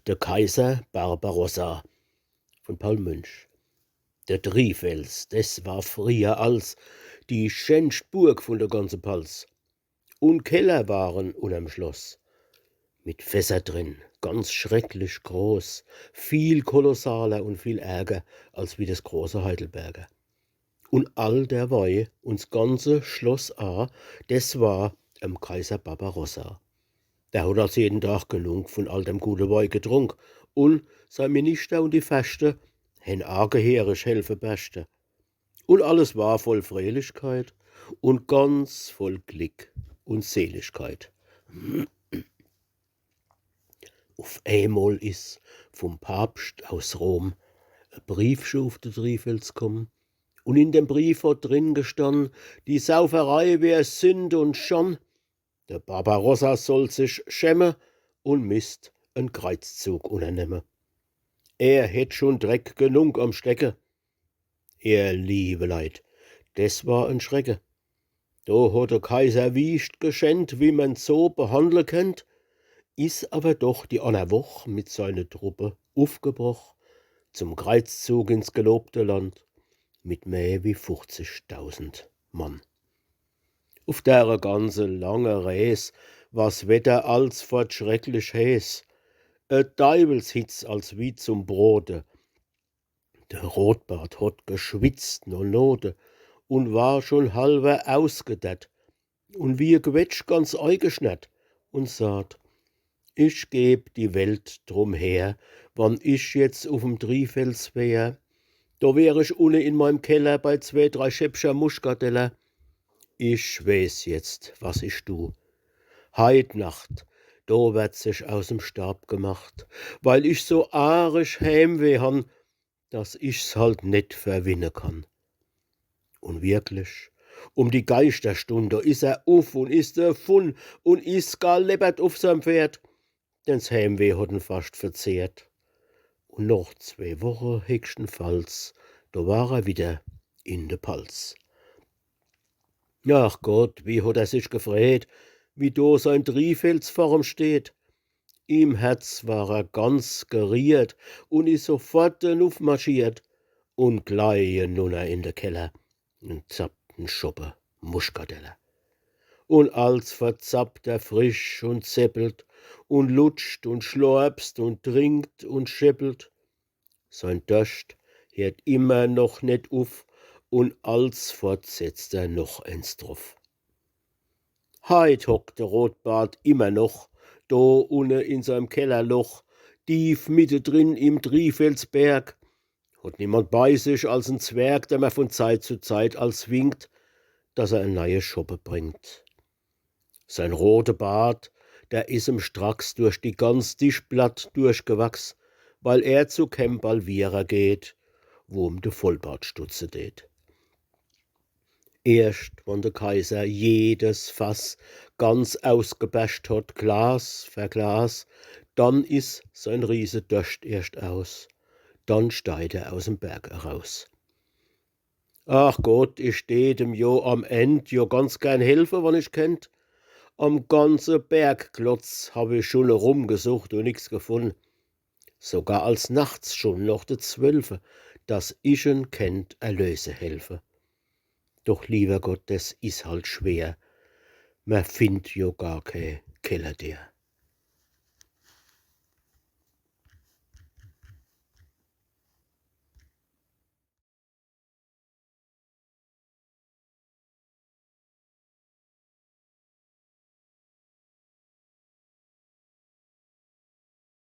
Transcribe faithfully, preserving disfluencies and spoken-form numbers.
De Kaiser Barbarossa von Paul Münch. De Trifels, des war frieher als die schänscht Burg vun de ganze Palz. Un Keller waren unnerm Schloss, mit Fässer drin, ganz schrecklich groß, viel kolossaler un viel ärger als wie des große Heidelberger. Un all der Wei, un s ganze Schloss a, des war em Kaiser Barbarossa. Der hot als jeden Tag genung vun all dem gute Wei getrunk, un sei Minister un die Ferschte hen a geheerig helfe berschte. Un alles war voll Frehlichkeit un ganz voll Glick un Seligkeit. Uf eemol is vum Papscht aus Rom e Briefche uf de Trifels komm, un in dem Brief hot drin gestann, die Sauferei wär Sind un Schann. De Barbarossa soll sich schäme un misst en Kreizzug unnernemme. Er hätt schun Dreck genung am Stecke. Ihr liewe Leit, des war en Schrecke. Do hot de Kaiser wiescht geschännt, wie mer'n so behandle kennt, is awer doch die anner Woch mit seine Truppe ufgebroch zum Kreizzug ins gelobte Land mit mehr wie fuchzigtausend Mann. Uf dere ganze lange Rees war's Wetter alsfort schrecklich heeß. E Deiwelshitz als wie zum Brote. De Rotbart hot geschwitzt no Note un war schun halwer ausgedärrt un wie e Quetsch ganz eigeschnärrt un saat: „Ich geb die Welt drum her, wann ich jetzt uf'm Trifels wär, do wär ich unne in meim Keller bei zwee, drei Schäppcher Muschkadeller. Ich weeß jetzt, was ich du. Heit Nacht, do werd sich aus'm Staab gemacht, weil ich so aarig Heimweh han, dass ich's halt net verwinne kann.“ Un wirklich, um die Geischterstund, do is er uf un is devun un is galeppert uf seim Pferd, denn s Heimweh hot en fascht verzehrt. Un noch zwee Woche heeschtenfalls, do war er wieder in de Palz. Ach Gott, wie hot er sich gefreet, wie do sein Trifels vor em steht. Im Herz war er ganz geriehrt un is sofort enufmarschiert un glei enunner in de Keller un zappt en Schoppe Muschkadeller. Un alsfort zappt er frisch un zeppelt un lutscht un schlorpst un trinkt un scheppelt. Sein Dorscht heert immer noch net uf un alsfort setzt er noch ens druf. Heit hockt de Rotbart immer noch do unne in seim Kellerloch, tief mittedrin im Trifelsberg, hot niemand bei sich als en Zwerg, dem er vun Zeit zu Zeit als winkt, dass er en neie Schoppe bringt. Sein rote Bart, der is em stracks durch die ganz Tischplatt durchgewachs, weil er zu kem Balwierer geht, wo em de Vollbart stutze deet. Erscht wann de Kaiser jedes Fass ganz ausgebascht hot, Glas for Glas, dann is sein Riesedorscht erscht aus. Dann steit er aus em Berg eraus. Ach Gott, ich deet em jo am End jo ganz gern helfe, wann ich kennt. Am ganze Bergklotz hab ich schun erumgesucht un nix gefunn. Sogar als nachts schun noch de Zwölfe, dass ich en kennt erlöse helfe. Doch, liewer Gott, des is halt schwer. Mer findt jo gar kee Kellerdeer.